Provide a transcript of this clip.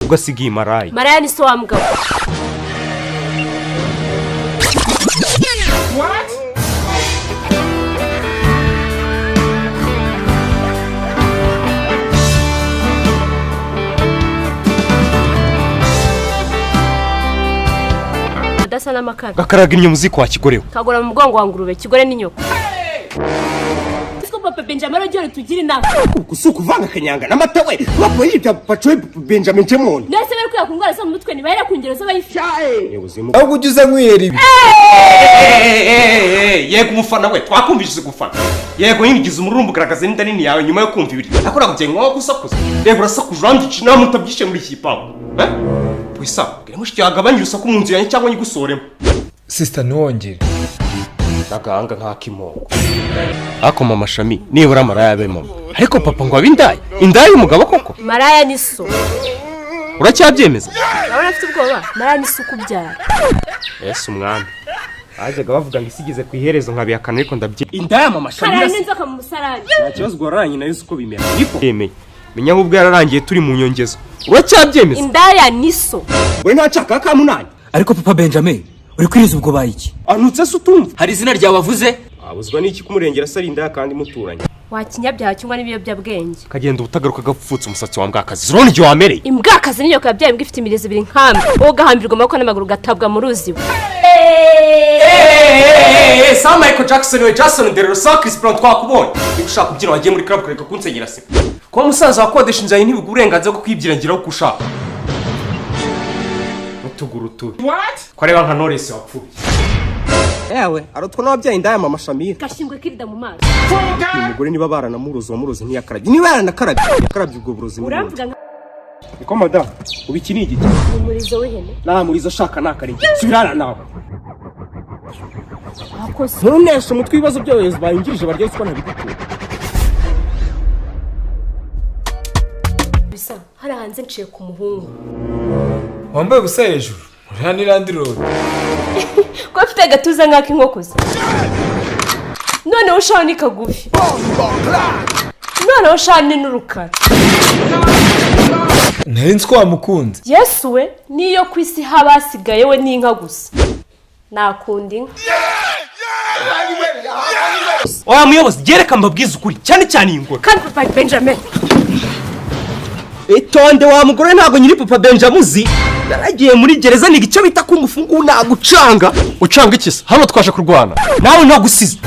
Ugasiga iyi maraya. Maraya ni so wa mugabo. What? Udasa n'amakara. Gakaraga imyumuziki wa kigorewe. Kagora mu mugongo wa ngurube kigore n'inyoko. Papa Benjamin rero tugira inama. Uku kuvanga kanyanga n'amata we. Bapoye ibya Pacoy Benjamin Chemon. Nese bari kwiya ku ndwara zo mu mutwe nibahera ku ngero z'abayifite. Ahubwo ujye uza nkwihera ibi. Yego umufana we twakumvishije gufana. Yego yingiza umururumbo ugaragaza n'inda nini yawe nyuma yo kumva ibiri. Akora kugira ngo gusakuza. Yego urasakuje urambica inama utabyishe muri iki gipangu. Eh? Wisa, bwira mushiki yagabanye urusaku mu nzu yanjye cyangwa nyigusoremo. Sister ntiwongere. Nagahanga nk'akimoko. Ako mama Shami nibura maraya abe mama. Ariko papa ngo abindaye. Indaye umugabo koko? Maraya ni so. Uracyabyemeza? Urabona afite ubwoba? Maraya ni so kubyara. Yesu umwami. Bajyaga bavuga ngo isigize ku iherezo nkabihakana ariko ndabye. Indaya mama Shami. Karara n'inzoka mu musarani. Nta kibazo gwararanye nayo uko bimera. Niko. Yemeye. Menya ahubwo yararangiye turi mu nyongezo. Uracyabyemeza? Indaya ni so. We ntacaka ka munani. Ariko papa Benjamin uri kwiriza ubwo bayiki? Anutse se utumva? Hari izina ryawe wavuze? Abuzwa n'iki kumurengera se ari indaya kandi muturanye. Wa kinyabyaha cyangwa n'ibiyobyabwenge. Kagenda ubutagaruka gapfutse umusatsi wa mbwakazi. Urabona igihe wamereye? Imbwakazi n'inyoko yabyaye imbwa ifite imirizo ibiri nkambi. Wowe ugahambirwa amaboko n'amaguru ugatabwa mu ruzi. Sa Michael Jackson we Jason Derulo sa Chris Brown twakubonye. Niba ushaka kubyina wagiye muri club kureka kunsengera se. Kuba musaza wakodesha inzu yawe ntibiguha uburenganzira bwo kwibyingira uko ushaka. Utuguru tubi. What? Kwareba nka Knowless wapfuye. Ewe, arotwa n'ababyaye indaya mama Shamira. Gashingwe kirida mu maso. Uyu mugore niba baranamuroze wamuroze ntiyakarabye. Niba yaranakarabye, yakarabye ubwo burozi n'ubundi. Uramvuga nka Niko madam, ubu iki ni igiki? umurizo w'ihene. Nta murizo shaka nakarege. Subirana nawe. Akoze. Ntuneshe umutwe ibibazo by'abayobozi bayungirije barya ruswa ntabigutura. Bisa, hari hanze nciye ku muhungu. Wambaye ubusa hejuru. Uriya ni Land Rover. Ko afite agatuza nk'ak'inkoko se. Noneho ushaho ni kagufi. Noneho ushaho ni n'urukara. Nari nzi ko wamukunze. Yesu we niyo ku isi haba hasigaye we n'inka gusa. Nakunda inka. Oya muyobozi, gereka mbabwize ukuri cyane cyane iyi ngoro. Kandi papa Benjamin. Itonde wa mugore ntago nyiri papa Benjamin uzi. Naragiye muri gereza niga icyo bita kumufungu nagucanga. Ucanga iki se? Hano twaje kurwana. Nawe ntagusize.